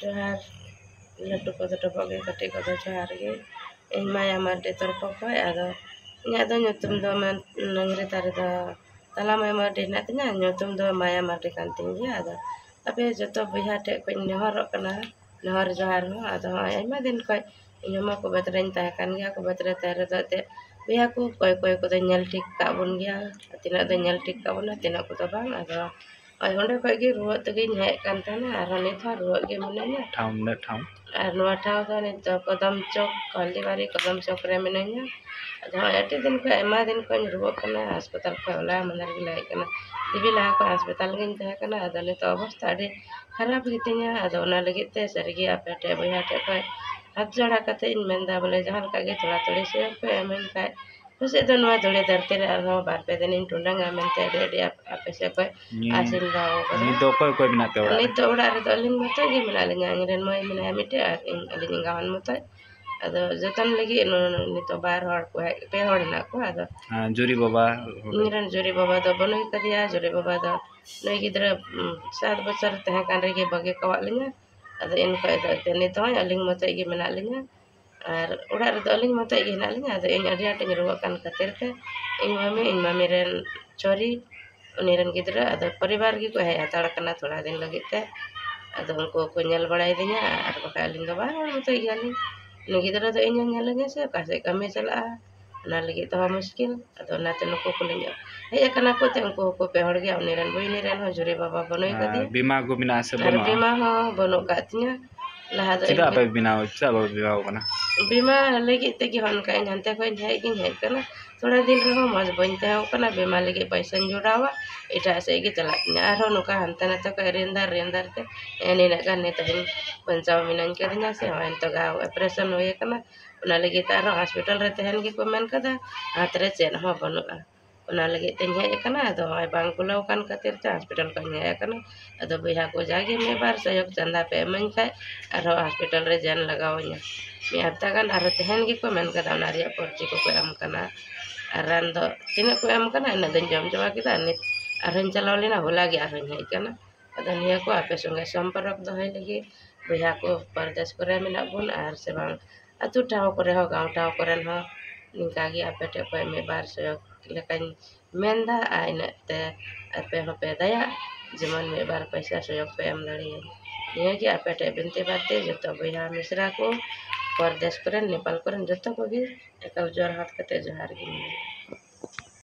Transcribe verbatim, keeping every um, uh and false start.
ᱡᱚᱦᱟᱨ᱾ ᱞᱟᱹᱴᱩ ᱠᱚᱫᱚ ᱰᱚᱵᱚᱜ ᱜᱮ, ᱠᱟᱹᱴᱤᱡ ᱠᱚᱫᱚ ᱡᱚᱦᱟᱨ ᱜᱮ᱾ ᱤᱧ ᱢᱟᱭᱟ ᱢᱟᱨᱰᱤ ᱛᱚᱨᱯᱷ ᱠᱷᱚᱱ᱾ ᱟᱫᱚ ᱤᱧᱟᱹᱜ ᱫᱚ ᱧᱩᱛᱩᱢ ᱫᱚ ᱢᱮᱱ, ᱱᱟᱝᱨᱤ ᱫᱟᱨᱮ ᱫᱚ ᱛᱟᱞᱟ ᱢᱟᱭᱟ ᱢᱟᱨᱰᱤ ᱦᱮᱱᱟᱜ ᱛᱤᱧᱟᱹ, ᱧᱩᱛᱩᱢ ᱫᱚ ᱢᱟᱭᱟ ᱢᱟᱨᱰᱤ ᱠᱟᱱ ᱛᱤᱧ ᱜᱮᱭᱟ᱾ ᱟᱫᱚ ᱟᱯᱮ ᱡᱚᱛᱚ ᱵᱚᱭᱦᱟ ᱴᱷᱮᱱ ᱠᱷᱚᱱ ᱤᱧ ᱱᱮᱦᱚᱨᱚᱜ ᱠᱟᱱᱟ, ᱱᱮᱦᱚᱨ ᱡᱚᱦᱟᱨ ᱦᱚᱸ᱾ ᱟᱫᱚ ᱦᱚᱸᱜᱼᱚᱭ ᱟᱭᱢᱟ ᱫᱤᱱ ᱠᱷᱚᱱ ᱤᱧ ᱦᱚᱸ ᱢᱟ ᱠᱩᱵᱮᱛ ᱨᱮᱧ ᱛᱟᱦᱮᱸ ᱠᱟᱱ ᱜᱮᱭᱟ᱾ ᱠᱩᱵᱮᱛ ᱨᱮ ᱛᱟᱦᱮᱸ ᱨᱮᱫᱚ ᱮᱱᱛᱮᱫ ᱵᱚᱭᱦᱟ ᱠᱚ ᱚᱠᱚᱭ ᱚᱠᱚᱭ ᱠᱚᱫᱚᱧ ᱧᱮᱞ ᱴᱷᱤᱠ ᱠᱟᱜ ᱵᱚᱱ ᱜᱮᱭᱟ, ᱛᱤᱱᱟᱹᱜ ᱫᱚᱧ ᱧᱮᱞ ᱴᱷᱤᱠ ᱠᱟᱜ ᱵᱚᱱᱟ, ᱛᱤᱱᱟᱹᱜ ᱠᱚᱫᱚ ᱵᱟᱝ᱾ ᱟᱫᱚ ᱦᱳᱭ, ᱚᱸᱰᱮ ᱠᱷᱚᱡ ᱜᱮ ᱨᱩᱣᱟᱹᱜ ᱛᱮᱜᱮᱧ ᱦᱮᱡ ᱠᱟᱱ ᱛᱟᱦᱮᱱᱟ, ᱟᱨᱦᱚᱸ ᱱᱤᱛ ᱦᱚᱸ ᱨᱩᱣᱟᱹᱜ ᱜᱮ ᱢᱤᱱᱟᱹᱧᱟ᱾ ᱴᱷᱟᱶ, ᱚᱸᱰᱮ ᱴᱷᱟᱶ? ᱟᱨ ᱱᱚᱣᱟ ᱴᱷᱟᱶ ᱫᱚ ᱱᱤᱛ ᱫᱚ ᱠᱚᱫᱚᱢ ᱪᱚᱠ, ᱦᱚᱞᱫᱤᱵᱟᱨᱤ ᱠᱚᱫᱚᱢ ᱪᱚᱠ ᱨᱮ ᱢᱤᱱᱟᱹᱧᱟ᱾ ᱟᱫᱚ ᱦᱚᱸᱜᱼᱚᱭ ᱟᱹᱰᱤ ᱫᱤᱱ ᱠᱷᱚᱡ, ᱟᱭᱢᱟ ᱫᱤᱱ ᱠᱷᱚᱡ ᱤᱧ ᱨᱩᱣᱟᱹᱜ ᱠᱟᱱᱟ, ᱦᱟᱥᱯᱟᱛᱟᱞ ᱠᱷᱚᱡ ᱦᱚᱞᱟ ᱢᱟᱫᱷᱮᱨ ᱜᱮᱞᱮ ᱦᱮᱡ ᱠᱟᱱᱟ᱾ ᱫᱮᱵᱤ, ᱞᱟᱦᱟ ᱠᱷᱚᱡ ᱦᱟᱥᱯᱟᱛᱟᱞ ᱜᱤᱧ ᱛᱟᱦᱮᱸ ᱠᱟᱱᱟ, ᱟᱫᱚ ᱱᱤᱛᱚᱜ ᱚᱵᱚᱥᱛᱟ ᱟᱹᱰᱤ ᱠᱷᱟᱨᱟᱯ ᱜᱮᱛᱤᱧᱟ᱾ ᱟᱫᱚ ᱚᱱᱟ ᱞᱟᱹᱜᱤᱫ ᱛᱮ ᱥᱟᱹᱨᱤᱜᱮ ᱟᱯᱮ ᱴᱷᱮᱡ, ᱵᱚᱭᱦᱟ ᱴᱷᱮᱡ ᱠᱷᱚᱡ ᱦᱟᱛ ᱡᱚᱲᱟ ᱠᱟᱛᱮ ᱤᱧ ᱢᱮᱱᱫᱟ, ᱵᱚᱞᱮ ᱡᱟᱦᱟᱸ ᱞᱮᱠᱟ ᱜᱮ ᱛᱷᱚᱲᱟ ᱛᱷᱚᱲᱤ ᱥᱮᱵ ᱯᱮ ᱮᱢᱟᱹᱧ ᱠᱷᱟᱡ ᱯᱟᱥᱮᱡ ᱫᱚ ᱱᱚᱣᱟ ᱫᱷᱩᱲᱤ ᱫᱷᱟᱹᱨᱛᱤ ᱨᱮ ᱟᱨᱦᱚᱸ ᱵᱟᱨ ᱯᱮ ᱫᱤᱱᱤᱧ ᱴᱩᱰᱟᱹᱝᱟ ᱢᱮᱱᱛᱮ ᱟᱹᱰᱤ ᱟᱹᱰᱤ ᱟᱯ-, ᱟᱯᱮ ᱥᱮᱫ ᱠᱷᱚᱡ ᱱᱤ-, ᱟᱥᱤᱥ ᱫᱚᱦᱚ ᱠᱟᱫᱟ᱾ ᱱᱤᱛ ᱫᱚ ᱚᱠᱚᱭ ᱚᱠᱚᱭ ᱢᱮᱱᱟᱜ ᱯᱮᱭᱟ ᱚᱲᱟᱜ ᱨᱮ? ᱱᱤᱛ ᱫᱚ ᱚᱲᱟᱜ ᱨᱮᱫᱚ ᱟᱹᱞᱤᱧ ᱢᱚᱛᱚᱡ ᱜᱮ ᱢᱮᱱᱟᱜ ᱞᱤᱧᱟ᱾ ᱤᱧ ᱨᱮᱱ ᱢᱟᱹᱭ ᱢᱮᱱᱟᱭᱟ ᱢᱤᱫᱴᱮᱡ ᱟᱨ ᱤᱧ, ᱟᱹᱞᱤᱧ ᱮᱸᱜᱟ ᱦᱚᱲ ᱢᱚᱛᱚᱡ᱾ ᱟᱫᱚ ᱡᱚᱛᱚᱱ ᱞᱟᱹᱜᱤᱫ ᱱᱚ-, ᱱᱤᱛᱚᱜ ᱵᱟᱨ ᱦᱚᱲ ᱠᱚ ᱦᱮᱡ, ᱯᱮ ᱦᱚᱲ ᱦᱮᱱᱟᱜ ᱠᱚᱣᱟ᱾ ᱟᱫᱚ ᱦᱮᱸ, ᱡᱩᱨᱤ ᱵᱟᱵᱟ? ᱤᱧ ᱨᱮᱱ ᱡᱩᱨᱤ ᱵᱟᱵᱟ ᱫᱚ ᱵᱟᱹᱱᱩᱭ ᱠᱟᱫᱮᱭᱟ᱾ ᱡᱩᱨᱤ ᱵᱟᱵᱟ ᱫᱚ ᱱᱩᱭ ᱜᱤᱫᱽᱨᱟᱹ, ᱩᱢ, ᱥᱟᱛ ᱵᱚᱪᱷᱚᱨ ᱛᱟᱦᱮᱸ ᱠᱟᱱ ᱨᱮᱜᱮ ᱵᱟᱹᱜᱤ ᱠᱟᱣᱟᱫ ᱞᱤᱧᱟ᱾ ᱟᱫᱚ ᱮᱱ ᱠᱷᱚᱡ ᱫᱚ ᱮᱱᱛᱮᱫ ᱱᱤᱛ ᱦᱚᱸ ᱟᱹᱞᱤᱧ ᱢᱚᱛᱚᱡ ᱜᱮ ᱢᱮᱱᱟᱜ ᱞᱤᱧᱟ᱾ ᱟᱨ ᱚᱲᱟᱜ ᱨᱮᱫᱚ ᱟᱹᱞᱤᱧ ᱢᱚᱛᱚᱡ ᱜᱮ ᱦᱮᱱᱟᱜ ᱞᱤᱧᱟ᱾ ᱟᱫᱚ ᱤᱧ ᱟᱹᱰᱤ ᱟᱸᱴ ᱤᱧ ᱨᱩᱣᱟᱹᱜ ᱠᱟᱱ ᱠᱷᱟᱹᱛᱤᱨ ᱛᱮ ᱤᱧ ᱢᱟᱹᱢᱤ, ᱤᱧ ᱢᱟᱹᱢᱤ ᱨᱮᱱ ᱪᱷᱚᱨᱤ, ᱩᱱᱤ ᱨᱮᱱ ᱜᱤᱫᱽᱨᱟᱹ, ᱟᱫᱚ ᱯᱚᱨᱤᱵᱟᱨ ᱜᱮᱠᱚ ᱦᱮᱡ ᱦᱟᱛᱟᱲ ᱠᱟᱱᱟ ᱛᱷᱚᱲᱟ ᱫᱤᱱ ᱞᱟᱹᱜᱤᱫ ᱛᱮ᱾ ᱟᱫᱚ ᱩᱱᱠᱩ ᱠᱚ ᱧᱮᱞ ᱵᱟᱲᱟᱭᱮᱫᱤᱧᱟ, ᱟᱨ ᱵᱟᱠᱷᱟᱡ ᱟᱹᱞᱤᱧ ᱫᱚ ᱵᱟᱝ ᱢᱚᱛᱚᱡ ᱜᱮᱭᱟᱞᱤᱧ᱾ ᱩᱱᱤ ᱜᱤᱫᱽᱨᱟᱹ ᱫᱚ ᱤᱧᱮ ᱧᱮᱞᱤᱧᱟ ᱥᱮ ᱚᱠᱟ ᱥᱮᱫ ᱠᱟᱹᱢᱤ ᱪᱟᱞᱟᱜᱼᱟ, ᱚᱱᱟ ᱞᱟᱹᱜᱤᱫ ᱛᱮᱦᱚᱸ ᱢᱩᱥᱠᱤᱞ᱾ ᱟᱫᱚ ᱚᱱᱟᱛᱮ ᱱᱩᱠᱩ ᱠᱚᱞᱤᱧ ᱦᱮᱡ ᱟᱠᱟᱱᱟ ᱠᱚ ᱛᱮ, ᱩᱱᱠᱩ ᱦᱚᱸᱠᱚ ᱯᱮ ᱦᱚᱲ ᱜᱮᱭᱟ᱾ ᱩᱱᱤ ᱨᱮᱱ ᱵᱚᱭᱦᱟ, ᱩᱱᱤ ᱨᱮᱱ ᱦᱚᱸ ᱡᱩᱨᱤ ᱵᱟᱵᱟ ᱵᱟᱹᱱᱩᱭ ᱟᱨ ᱠᱟᱫᱮᱭᱟ᱾ ᱵᱤᱢᱟ ᱠᱚ ᱢᱮᱱᱟᱜᱼᱟ ᱥᱮ ᱟᱨ ᱵᱟᱹᱱᱩᱜᱼᱟ? ᱵᱤᱢᱟ ᱦᱚᱸ ᱵᱟᱹᱱᱩᱜ ᱠᱟᱜ ᱛᱤᱧᱟ᱾ ᱞᱟᱦᱟ ᱫᱚ ᱪᱮᱫᱟᱜ ᱤᱧ ᱵᱟᱯᱮ ᱵᱮᱱᱟᱣ, ᱪᱮᱫᱟᱜ ᱵᱟᱯᱮ ᱵᱮᱱᱟᱣ ᱠᱟᱱᱟ? ᱵᱤᱢᱟ ᱞᱟᱹᱜᱤᱫ ᱛᱮᱜᱮ ᱦᱚᱸ ᱚᱱᱠᱟ ᱤᱧ ᱦᱟᱱᱛᱮ ᱠᱷᱚᱡ ᱤᱧ ᱦᱮᱡ ᱜᱤᱧ ᱦᱮᱡ ᱠᱟᱱᱟ᱾ ᱛᱷᱚᱲᱟ ᱫᱤᱱ ᱨᱮᱦᱚᱸ ᱢᱚᱡᱽ ᱵᱟᱹᱧ ᱛᱟᱦᱮᱸ ᱠᱟᱱᱟ᱾ ᱵᱤᱢᱟ ᱞᱟᱹᱜᱤᱫ ᱯᱚᱭᱥᱟᱧ ᱡᱚᱲᱟᱣᱟ, ᱮᱴᱟᱜ ᱥᱮᱫ ᱜᱮ ᱪᱟᱞᱟᱜ ᱛᱤᱧᱟ᱾ ᱟᱨᱦᱚᱸ ᱱᱚᱝᱠᱟ ᱦᱟᱱᱛᱮ ᱱᱟᱛᱮ ᱠᱷᱚᱡ ᱨᱤᱱ ᱫᱟᱨ, ᱨᱤᱱ ᱫᱟᱨ ᱛᱮ, ᱮ, ᱱᱤᱱᱟᱹᱜ ᱜᱟᱱ ᱱᱤᱛ ᱦᱚᱸ ᱵᱟᱧᱪᱟᱣ ᱢᱤᱱᱟᱹᱧ ᱠᱟᱫᱤᱧᱟ ᱥᱮ ᱦᱚᱸᱜᱼᱚᱭ ᱱᱤᱛᱚᱜ ᱜᱟᱣ operation ᱦᱩᱭ ᱠᱟᱱᱟ᱾ ᱚᱱᱟ ᱞᱟᱹᱜᱤᱫ ᱛᱮ ᱟᱨᱦᱚᱸ ᱦᱟᱥᱯᱤᱴᱟᱞ ᱨᱮ ᱛᱟᱦᱮᱱ ᱜᱮᱠᱚ ᱢᱮᱱ ᱠᱟᱫᱟ, ᱦᱟᱛ ᱨᱮ ᱪᱮᱫ ᱦᱚᱸ ᱵᱟᱹᱱᱩᱜᱼᱟ᱾ ᱚᱱᱟ ᱞᱟᱹᱜᱤᱫ ᱛᱮᱧ ᱦᱮᱡ ᱟᱠᱟᱱᱟ᱾ ᱟᱫᱚ ᱦᱚᱸᱜᱼᱚᱭ ᱵᱟᱝ ᱠᱩᱞᱟᱹᱣ ᱠᱟᱱ ᱠᱷᱟᱹᱛᱤᱨ ᱛᱮ ᱦᱟᱥᱯᱤᱴᱟᱞ ᱠᱷᱚᱱ ᱤᱧ ᱦᱮᱡ ᱟᱠᱟᱱᱟ᱾ ᱟᱫᱚ ᱵᱚᱭᱦᱟ ᱠᱚ, ᱡᱟᱜᱮ ᱢᱤᱫ ᱵᱟᱨ ᱥᱚᱦᱭᱳᱜᱽ ᱪᱟᱸᱫᱟ ᱯᱮ ᱮᱢᱟᱹᱧ ᱠᱷᱟᱡ ᱟᱨᱦᱚᱸ ᱦᱟᱥᱯᱤᱴᱟᱞ ᱨᱮ ᱡᱚᱭᱮᱱ ᱞᱟᱜᱟᱣ ᱤᱧᱟ᱾ ᱢᱤᱫ ᱦᱟᱯᱛᱟ ᱜᱟᱱ ᱟᱨᱦᱚᱸ ᱛᱟᱦᱮᱱ ᱜᱮᱠᱚ ᱢᱮᱱ ᱠᱟᱫᱟ, ᱚᱱᱟ ᱨᱮᱭᱟᱜ ᱯᱚᱨᱪᱤ ᱠᱚᱠᱚ ᱮᱢ ᱠᱟᱱᱟ᱾ ᱟᱨ ᱨᱟᱱ ᱫᱚ ᱛᱤᱱᱟᱹᱜ ᱠᱚ ᱮᱢ ᱠᱟᱱᱟ, ᱤᱱᱟᱹᱜ ᱫᱚᱧ ᱡᱚᱢ ᱪᱟᱵᱟ ᱠᱮᱫᱟ᱾ ᱱᱤᱛ ᱟᱨᱦᱚᱸᱧ ᱪᱟᱞᱟᱣ ᱞᱮᱱᱟ, ᱦᱚᱞᱟ ᱜᱮ ᱟᱨᱦᱚᱸᱧ ᱦᱮᱡ ᱠᱟᱱᱟ᱾ ᱟᱫᱚ ᱱᱤᱭᱟᱹ ᱠᱚ ᱟᱯᱮ ᱥᱚᱸᱜᱮ ᱥᱚᱢᱯᱚᱨᱠ ᱫᱚᱦᱚᱭ ᱞᱟᱹᱜᱤᱫ ᱵᱚᱭᱦᱟ ᱠᱚ ᱯᱚᱨᱫᱮᱥ ᱠᱚᱨᱮ ᱢᱮᱱᱟᱜ ᱵᱚᱱ ᱟᱨ ᱥᱮ ᱵᱟᱝ ᱟᱹᱛᱩ ᱴᱷᱟᱶ ᱠᱚᱨᱮ ᱦᱚᱸ, ᱜᱟᱶ ᱴᱷᱟᱶ ᱠᱚᱨᱮᱱ ᱦᱚᱸ ᱱᱤᱝᱠᱟ ᱜᱮ ᱟᱯᱮ ᱴᱷᱮᱱ ᱠᱷᱚᱱ ᱢᱤᱫ ᱵᱟᱨ ᱥᱚᱭᱚᱜ ᱞᱮᱠᱟᱧ ᱢᱮᱱᱫᱟ᱾ ᱟᱨ ᱤᱱᱟᱹᱜ ᱛᱮ ᱟᱯᱮ ᱦᱚᱸᱯᱮ ᱫᱟᱭᱟᱜ, ᱡᱮᱢᱚᱱ ᱢᱤᱫ ᱵᱟᱨ ᱯᱚᱭᱥᱟ ᱥᱚᱭᱚᱜ ᱯᱮ ᱮᱢ ᱫᱟᱲᱮᱭᱟᱹᱧ᱾ ᱱᱤᱭᱟᱹ ᱜᱮ ᱟᱯᱮ ᱴᱷᱮᱱ ᱵᱤᱱᱛᱤ ᱵᱟᱨᱛᱮ ᱡᱚᱛᱚ ᱵᱚᱭᱦᱟ ᱢᱤᱥᱨᱟ ᱠᱚ, ᱯᱚᱨᱫᱮᱥ ᱠᱚᱨᱮᱱ, ᱱᱮᱯᱟᱞ ᱠᱚᱨᱮᱱ ᱡᱚᱛᱚ ᱠᱚᱜᱮ ᱮᱠᱟᱞ ᱡᱚᱨᱦᱟᱴ ᱠᱟᱛᱮ ᱡᱚᱦᱟᱨ ᱜᱮ ᱢᱮᱱᱟᱜᱼᱟ᱾